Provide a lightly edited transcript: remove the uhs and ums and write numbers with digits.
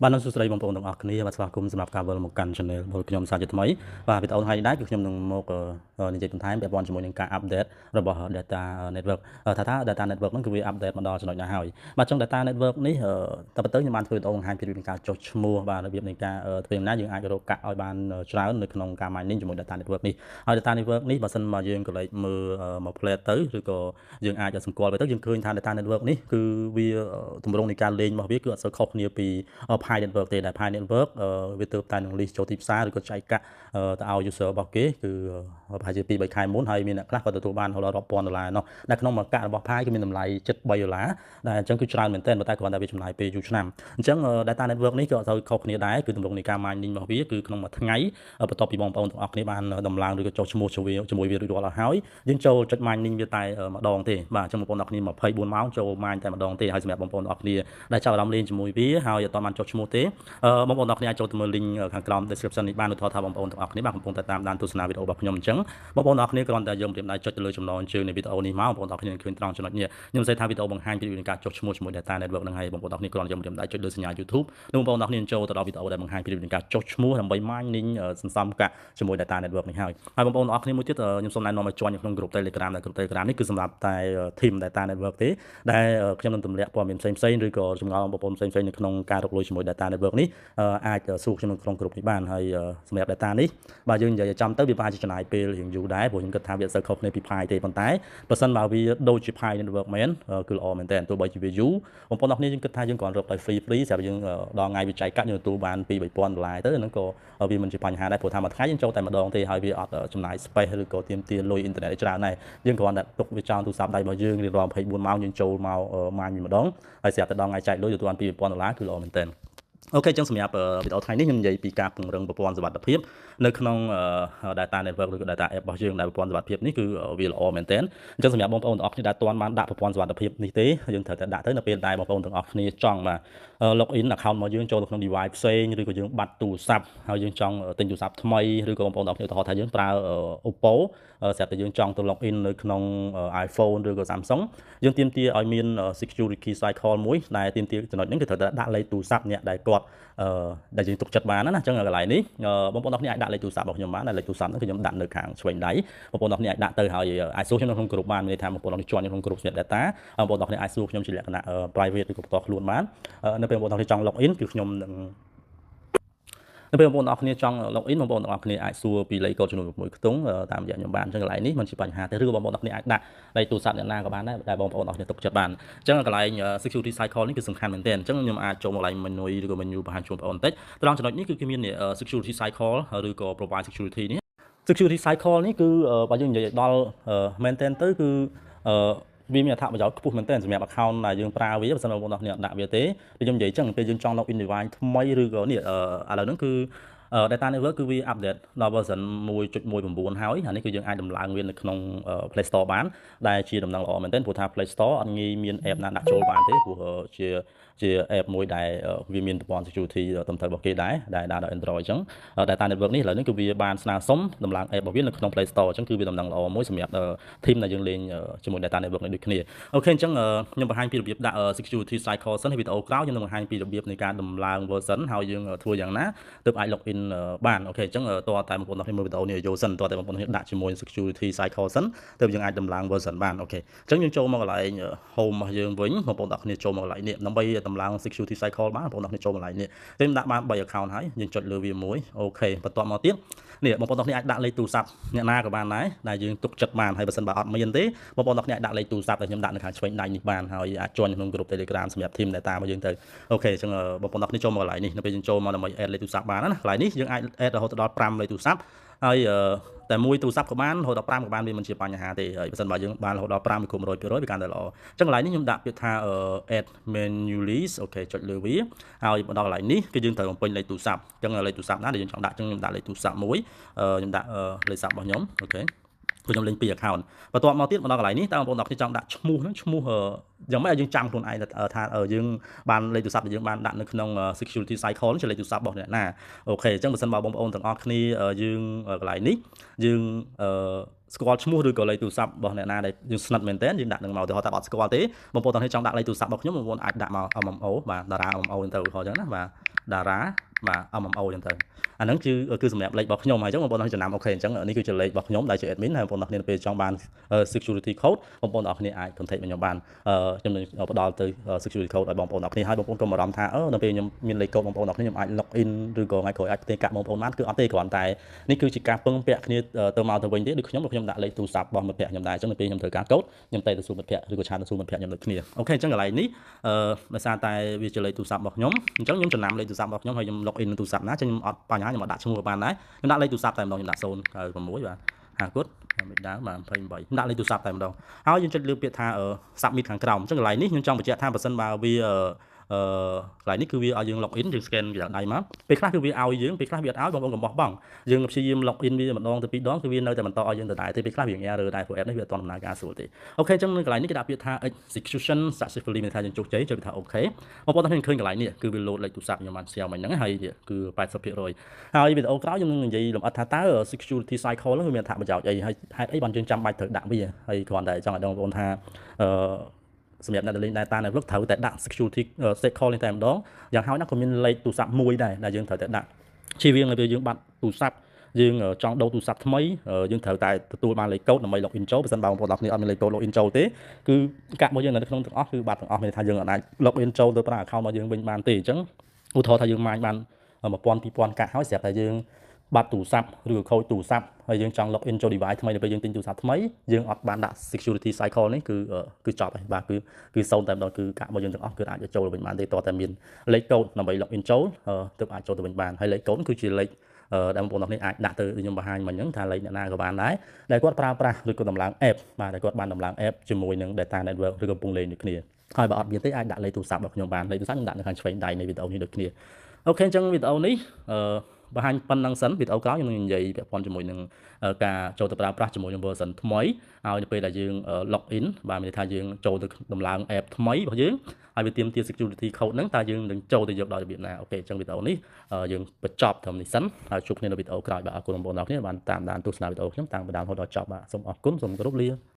បាទសួស្តីបងប្អូនទាំងអស់គ្នាបាទស្វាគមន៍សម្រាប់ការវិលមកកាន់ Channel របស់ខ្ញុំសាជាថ្មីបាទវីដេអូថ្ងៃនេះដែរគឺខ្ញុំនឹងមកនិយាយបន្ថែមពាក់ព័ន្ធជាមួយនឹងការ update របស់ Data Network ថា Data Network ហ្នឹងគឺវា update មកដល់ចំណុចណាហើយបាទចឹង Data Network នេះតែប៉ុន្តែខ្ញុំបានធ្វើវីដេអូបង្ហាញពីរបៀបនៃការចុះឈ្មោះបាទរបៀបនៃការធ្វើយ៉ាងណាយើងអាចរកកាក់ឲ្យបានច្រើននៅក្នុងការ mining ជាមួយ Data Network នេះហើយ Data Network នេះបើសិនមកយើងក៏លេចមើលមក plate ទៅឬក៏យើងអាចសម្គាល់ទៅយើងឃើញថា Data Network នេះគឺវាទម្រង់នៃការលេងរបស់វាគឺអត់សូវខុសគ្នាពី Pi Network ទេដែល Pi Network វាទើបតែនឹង list ចូលទីផ្សារឬក៏ចែកកាក់ទៅឲ្យ user របស់គេគឺប្រហែលជា2 3ខែមុនហើយមានអ្នកខ្លះក៏ទទួលបានរហូតដល់រាប់ពាន់ដុល្លារនោះដែលក្នុងមួយកាក់របស់ Pi គឺមានតម្លៃជិត3ដុល្លារដែលអញ្ចឹងគឺច្រើនមែនទែនប៉ុន្តែគ្រាន់តែវាចំណាយពេលយូរឆ្នាំអញ្ចឹង Data Network នេះក៏អត់សូវខុសគ្នាដែរគឺទម្រង់នៃការ mining របស់វាគឺក្នុងមួយថ្ងៃបន្ទាប់ពីបងប្អូនទាំងអស់គ្នាបានដំឡើងឬក៏ចុះឈ្មោះជាមួយវារួចរាល់អស់ហើយយើងចូលចុច mining វាតែម្ដងទេបាទអញ្ចឹងបងប្អូនទាំងអស់គ្នា24ម៉ោងចូល mine តែម្ដងទេហើយសម្រាប់បងប្អូនទាំងអស់គ្នាដែលចាប់អារម្មណ៍លេងជាមួយវាហើយអត់បានចុះឈ្មោះទេបងប្អូនទាំងអស់គ្នាអាចចូលទៅមើល link ខាងក្រោម description នេះបានឧទាហរណ៍ថាបងប្អូនទាំងអស់គ្នាបាទកំពុងតែតាមដានទស្សនាវីដេអូរបស់ខ្ញុំអញ្ចឹងបងប្អូនទាំងអស់គ្នាគ្រាន់តែយកម្រាមដៃចុចទៅលើចំណងជើងនៃវីដេអូនេះមកបងប្អូនទាំងអស់គ្នានឹងឃើញត្រង់ចំណុចនេះខ្ញុំសរសេរថាវីដេអូបង្ហាញពីវិធីការចុះឈ្មោះជាមួយ Data Network ហ្នឹងហើយបងប្អូនទាំងអស់គ្នាគ្រាន់តែយកម្រាមដៃចុចលើសញ្ញា YouTube និងបងប្អូនទាំងអស់គ្នាចូលទៅដល់វីដេអូដែលបង្ហាញពីវិធីការចុះឈ្មោះដើម្បី mining សន្សំកាក់ជាមួយ Data Network នេះហើយហើយបងប្អូនទាំងអស់គ្នាមួយទៀតខ្ញុំសូមណែនាំឲ្យ join នៅក្នុង group Telegram ដែល group Telegram នេះគឺសម្រាប់តែ team Data Network ទេដែលខ្ញុំនឹងទម្លាក់ព័ត៌មានផ្សេងៗឬក៏ចម្ងល់បងប្អូនផ្សេងៗនៅក្នុងការរកលុយជាមួយ Data Network នេះអាចសួរខ្ញុំនៅក្នុង group នេះបានហើយសម្រាប់ data នេះបាទយើងនិយាយឲ្យចំទៅវាប្រហែលជាចំណាយពេលរៀងយូរដែរព្រោះខ្ញុំគិតថាវាអត់សូវខុសគ្នាពី Pi ទេប៉ុន្តែបើសិនបើវាដូចជា Pi Network មែនគឺល្អមែនតើទោះបីជាវាយូរបងប្អូនអរគ្នាយើងគិតថាយើងគ្រាន់រកដោយ free free ស្រាប់យើងដល់ថ្ងៃវាចែកកាក់យើងទទួលបាន2 3000ដុល្លារទៅហ្នឹងក៏វាមិនជាបញ្ហាដែរព្រោះថាមួយថ្ងៃយើងចូលតែម្ដងទេហើយវាអត់ចំណាយ space ឬក៏ទាមទារលុយអ៊ីនធឺណិតច្រើនដែរយើងគ្រាន់តែទុកវាចោលទូរស័ព្ទដៃរបស់យើងរៀងរាល់24ម៉ោងយើងចូលមកម៉ាញម្ដងហើយស្រាប់តែដល់ថ្ងៃចែកលុយទទួលបាន2 3000ដុល្លារគឺល្អមែនទែន OK ចឹងសម្រាប់វីដេអូថ្ងៃនេះខ្ញុំនិយាយពីការពង្រឹងប្រព័ន្ធសុវត្ថិភាពនៅក្នុង data network ឬក៏ data app របស់យើងដែលប្រព័ន្ធសុវត្ថិភាពនេះគឺវាល្អមែនទែនអញ្ចឹងសម្រាប់បងប្អូនទាំងអស់គ្នាដែលទាន់បានដាក់ប្រព័ន្ធសុវត្ថិភាពនេះទេយើងត្រូវតែដាក់ទៅនៅពេលដែលបងប្អូនទាំងអស់គ្នាចង់បាទ log in account របស់យើងចូលទៅក្នុង device ផ្សេងឬក៏យើងបាត់ទូរស័ព្ទហើយយើងចង់ទិញទូរស័ព្ទថ្មីឬក៏បងប្អូនទាំងអស់គ្នាឧទាហរណ៍ថាយើងប្រើ Oppo ស្រាប់តែយើងចង់ទៅ log in នៅក្នុង iPhone ឬក៏ Samsung យើងទាមទារឲ្យមាន security cycle មួយដែលទាមទារចំណុចហ្នឹងគឺត្រូវតែដាក់លេខទូរស័ព្ទអ្នកដែលគាត់ដែលយើងទុកចិត្តបានណាអញ្ចឹងកន្លែងនេះបងប្អូនទាំងគ្នាអាចដាក់លេខទូរស័ព្ទរបស់ខ្ញុំបានដែលលេខទូរស័ព្ទហ្នឹងគឺខ្ញុំដាក់នៅខាងឆ្វេងដៃបងប្អូនទាំងគ្នាអាចដាក់ទៅហើយអាចសួរខ្ញុំនៅក្នុងក្រុមបានមានន័យថាបងប្អូនទាំងគ្នាជាន់នៅក្នុងក្រុមសម្រាប់ data បងប្អូនទាំងគ្នាអាចសួរខ្ញុំជាលក្ខណៈ private ឬក៏ផ្ទាល់ខ្លួនបាននៅពេលបងប្អូនទាំងគ្នាចង់ log in គឺខ្ញុំនឹងនៅពេលបងប្អូនទាំងអស់គ្នាចង់ log in បងប្អូនទាំងអស់គ្នាអាចសួរពីលេខកូដចំនួន6ខ្ទង់តាមរយៈខ្ញុំបានអញ្ចឹងកន្លែងនេះមិនជាបញ្ហាទេឬក៏បងប្អូនទាំងអស់គ្នាអាចដាក់លេខទូរស័ព្ទអ្នកណាក៏បានដែរដែលបងប្អូនទាំងអស់គ្នាទុកចិត្តបានអញ្ចឹងកន្លែង security cycle នេះគឺសំខាន់មែនទែនអញ្ចឹងខ្ញុំអាចចូលមកកន្លែង menu ឬក៏ menu បង្ហាញជូនបងប្អូនបន្តិចត្រង់ចំណុចនេះគឺគេមាន security cycle ឬក៏ provide security នេះ security cycle នេះគឺបើយើងនិយាយដល់មែនទែនទៅគឺវាមានអត្ថប្រយោជន៍ខ្ពស់មែនទែនសម្រាប់ account ដែលយើងប្រើវាបើសិនបងប្អូនអ្នកដាក់វាទេដូចខ្ញុំនិយាយចឹងពេលយើងចង់ log in device ថ្មីឬក៏នេះឥឡូវហ្នឹងគឺ data network គឺវា update ដល់ version 1.19ហើយអានេះគឺយើងអាចដំឡើងវានៅក្នុង Play Store បានដែលជាដំណឹងល្អមែនទែនព្រោះថា Play Store អត់ងាយមាន app ណាដាក់ចូលបានទេព្រោះជា app មួយដែលវាមានប្រព័ន្ធ security ត្រឹមត្រូវរបស់គេដែរដែលដើរដល់ Android អញ្ចឹង data network នេះឥឡូវនេះគឺវាបានស្នើសុំដំឡើង app របស់វានៅក្នុង Play Store អញ្ចឹងគឺវាដំណឹងល្អមួយសម្រាប់ team ដែលយើងលេងជាមួយ data network នេះដូចគ្នាOK អញ្ចឹងខ្ញុំបង្ហាញពីរបៀបដាក់ security cycle សិនហើយវីដេអូក្រោយខ្ញុំនឹងបង្ហាញពីរបៀបនៃការដំឡើង version ហើយយើងធ្វើយ៉ាងណាទើបអាច log in បាន OK អញ្ចឹងតើតែបងប្អូនទាំងគ្នាមើលវីដេអូនេះយល់សិនតើតែបងប្អូនទាំងគ្នាដាក់ជាមួយ security cycle សិនទើបយើងអាចដំឡើង version បាន OK អញ្ចឹងយើងចូលមកកន្លែង home របស់យើងវិញបងប្អូនទាំងគ្នាចូលមកកន្លែងនេះដើម្បីដំឡើង security cycle បានបងប្អូនទាំងគ្នាចូលកន្លែងនេះខ្ញុំដាក់បាន3 account ហើយយើងចុចលើវាមួយ OK បន្ទាប់មកទៀតនេះបងប្អូនទាំងគ្នាអាចដាក់លេខទូរស័ព្ទអ្នកណាក៏បានដែរដែលយើងទុកចិត្តបានហើយបើសិនបើអត់មានទេបងប្អូនទាំងគ្នាអាចដាក់លេខទូរស័ព្ទដែលខ្ញុំដាក់នៅខាងឆ្វេងដៃនេះបានហើយអាច join ក្នុងក្រុម Telegram សម្រាប់ team data របស់យើងទៅOK អញ្ចឹងបងប្អូនទាំងគ្នាចូលមកកន្លែងនេះនៅពេលយើងចូលមកដើម្បី add លេខទូរស័ព្ទបានណាកន្លែងនេះយើងអាច add រហូតដល់5លេខទូរស័ព្ទហើយតែមួយទូរស័ព្ទក៏បានរហូតដល់5ក៏បានវាមិនជាបញ្ហាទេហើយបើសិនបើយើងបានរហូតដល់5វាគ្រប់100%វាកាន់តែល្អអញ្ចឹងកន្លែងនេះខ្ញុំដាក់ពាក្យថា add manually OK ចុចលើវាហើយមកដល់កន្លែងនេះគឺយើងត្រូវបំពេញលេខទូរស័ព្ទអញ្ចឹងលេខទូរស័ព្ទណាដែលយើងចង់ដាក់អញ្ចឹងខ្ញុំដាក់លេខទូរស័ព្ទមួយខ្ញុំដាក់លេខទូរស័ព្ទរបស់ខ្ញុំOK ព្រោះខ្ញុំលេងពីរ account បន្ទាប់មកទៀតមកដល់កន្លែងនេះតើបងប្អូនទាំងគ្នាចង់ដាក់ឈ្មោះហ្នឹងឈ្មោះយ៉ាងម៉េចឲ្យយើងចាំខ្លួនឯងថាយើងបានលេខទូរស័ព្ទដែលយើងបានដាក់នៅក្នុង security cycle ជាលេខទូរស័ព្ទរបស់អ្នកណាOK អញ្ចឹងបើសិនបើបងប្អូនទាំងអស់គ្នាយើងកន្លែងនេះយើងអឺស្គាល់ឈ្មោះឬក៏លេខទូរស័ព្ទរបស់អ្នកណាដែលយើងស្និទ្ធមែនតើយើងដាក់នឹងមកទៅថាអត់ស្គាល់ទេបងប្អូនទាំងនេះចង់ដាក់លេខទូរស័ព្ទរបស់ខ្ញុំបងប្អូនអាចដាក់មក MMO បាទតារា MMO ទៅឧទាហរណ៍អញ្ចឹងណាបាទ តារាបាទ MMO អញ្ចឹងទៅអាហ្នឹងគឺសម្រាប់លេខរបស់ខ្ញុំហើយអញ្ចឹងបងប្អូនចំណាំOK អញ្ចឹងនេះគឺជាលេខរបស់ខ្ញុំដែលជា admin ហើយបងប្អូនគ្នាពេលចង់បាន security code បងប្អូនអរគ្នាអាច contact មកខ្ញុំបានខ្ញុំនឹងផ្ដល់ទៅ security code ឲ្យបងប្អូនអរគ្នាហើយបងប្អូនកុំបារម្ភថាអឺដល់ពេលខ្ញុំមានលេខកូដបងប្អូនអរគ្នាខ្ញុំអាច log in ឬក៏ថ្ងៃក្រោយអាចផ្ទេរកាក់បងប្អូនបានគឺអត់ទេគ្រាន់តែនេះគឺជាការពឹងពាក់គ្នាទៅមកទៅវិញទេដូចខ្ញុំខ្ញុំដាក់លេខទូរស័ព្ទរបស់មិត្តភ័ក្តិខ្ញុំដែរអញ្ចឹងនៅពេលខ្ញុំត្រូវការកូដខ្ញុំតែទៅសួរមិត្តភ័ក្តិឬក៏chat ទៅសួរមិត្តភ័ក្តិខ្ញុំដូចគ្នាOK អញ្ចឹងកន្លែងនេះអឺដោយសារតែវាជាលេខទូរស័ព្ទរបស់ខ្ញុំអញ្ចឹងខ្ញុំចំណាំលេខទូរស័ព្ទរបស់ខ្ញុំហើយខ្ញុំ log in ទូរស័ព្ទណាចឹងខ្ញុំអត់បញ្ហាខ្ញុំអត់ដាក់ឈ្មោះក៏បានដែរខ្ញុំដាក់លេខទូរស័ព្ទតែម្ដងខ្ញុំដាក់096បាទហាគុតមិនដើមបាទ28ខ្ញុំដាក់លេខទូរស័ព្ទតែម្ដងហើយយើងចុចលើពាក្យថា submit ខាងក្រោមអញ្ចឹងកន្លែងនេះខ្ញុំចង់បញ្ជាក់ថាបើសិនបើវាអឺកន្លែងនេះគឺវាឲ្យយើង log in យើង scan ក្រៅដៃមកពេលខ្លះគឺវាឲ្យយើងពេលខ្លះវាអត់ឲ្យបងប្អូនកុំបោះបង់យើងព្យាយាម log in វាម្ដងទៅពីរដងគឺវានៅតែបន្តឲ្យយើងដដែលទេពេលខ្លះវា error ដែរព្រោះ app នេះវាអត់ទាន់ដំណើរការស្រួលទេOK អញ្ចឹងនៅកន្លែងនេះគេដាក់ពាក្យថា execution successfully មានថាយើងជោគជ័យចុចថា OK បងប្អូនទាំងឃើញកន្លែងនេះគឺវា load លេខទូរស័ព្ទខ្ញុំបាន share មិញហ្នឹងហើយគឺ80%ហើយវីដេអូក្រោយខ្ញុំនឹងនិយាយលម្អិតថាតើ security cycle ហ្នឹងវាមានអត្ថប្រយោជន៍អីហើយហេតុអីបានយើងចាំបាច់ត្រូវដាក់វាហើយគ្រាន់តែចង់ឲ្យបងប្អូនថាអឺសម្រាប់អ្នកដែលលេង data network ត្រូវតែដាក់ security cycle នេះតែម្ដងយ៉ាងហោចណាស់ក៏មានលេខទូរស័ព្ទមួយដែរដែលយើងត្រូវតែដាក់ជៀសវាងនៅពេលយើងបាត់ទូរស័ព្ទយើងចង់ដូរទូរស័ព្ទថ្មីយើងត្រូវតែទទួលបានលេខកូដដើម្បី log in ចូលបើសិនបងប្អូនទាំងគ្នាអត់មានលេខកូដ log in ចូលទេគឺកាក់របស់យើងនៅក្នុងទាំងអស់គឺបាត់ទាំងអស់មានន័យថាយើងអាច log in ចូលទៅប្រើ account របស់យើងវិញបានទេអញ្ចឹងឧទាហរណ៍ថាយើងម៉ាញបាន1000 2000កាក់ហើយស្រាប់តែយើងបាត់ទូរស័ព្ទឬក៏ខូចទូរស័ព្ទហើយយើងចង់ log in ចូល device ថ្មីនៅពេលយើងទិញទូរស័ព្ទថ្មីយើងអត់បានដាក់ security cycle នេះគឺគឺចប់ហើយបាទគឺគឺសូន្យតែម្ដងគឺកាក់របស់យើងទាំងអស់គឺអាចចូលវិញបានទេតតែមានលេខកូដដើម្បី log in ចូលទើបអាចចូលទៅវិញបានហើយលេខកូដគឺជាលេខដែលបងប្អូនទាំងនេះអាចដាក់ទៅខ្ញុំបង្ហាញមិញហ្នឹងថាលេខអ្នកណាក៏បានដែរដែលគាត់ប្រើប្រាស់ឬក៏តម្លើង app បាទដែលគាត់បានតម្លើង app ជាមួយនឹង data network ឬកំពុងលេងដូចគ្នាហើយបើអត់មានទេអាចដាក់លេខទូរស័ព្ទរបស់ខ្ញុំបានលេខទូរស័ព្ទខ្ញុំដាក់នៅខាងឆ្វេងដៃនៃវីដេអូនេះដូចគ្នាOK អញ្ចឹងវីដេអូនេះអឺបង្ហាញប៉ុណ្ណឹងសិនវីដេអូក្រោយខ្ញុំនឹងនិយាយពាក់ព័ន្ធជាមួយនឹងការចូលទៅប្រើប្រាស់ជាមួយនឹង version ថ្មីហើយនៅពេលដែលយើង log in បាទមានន័យថាយើងចូលទៅដំឡើង app ថ្មីរបស់យើងហើយវាទាមទារ security code ហ្នឹងតើយើងនឹងចូលទៅយកដោយរបៀបណាOK អញ្ចឹងវីដេអូនេះយើងបញ្ចប់ត្រឹមនេះសិនហើយជួបគ្នានៅវីដេអូក្រោយបាទអរគុណបងប្អូនទាំងអស់គ្នាបានតាមដានទស្សនាវីដេអូខ្ញុំតាំងពីដើមរហូតដល់ចប់បាទសូមអរគុណសូមគោរពលា។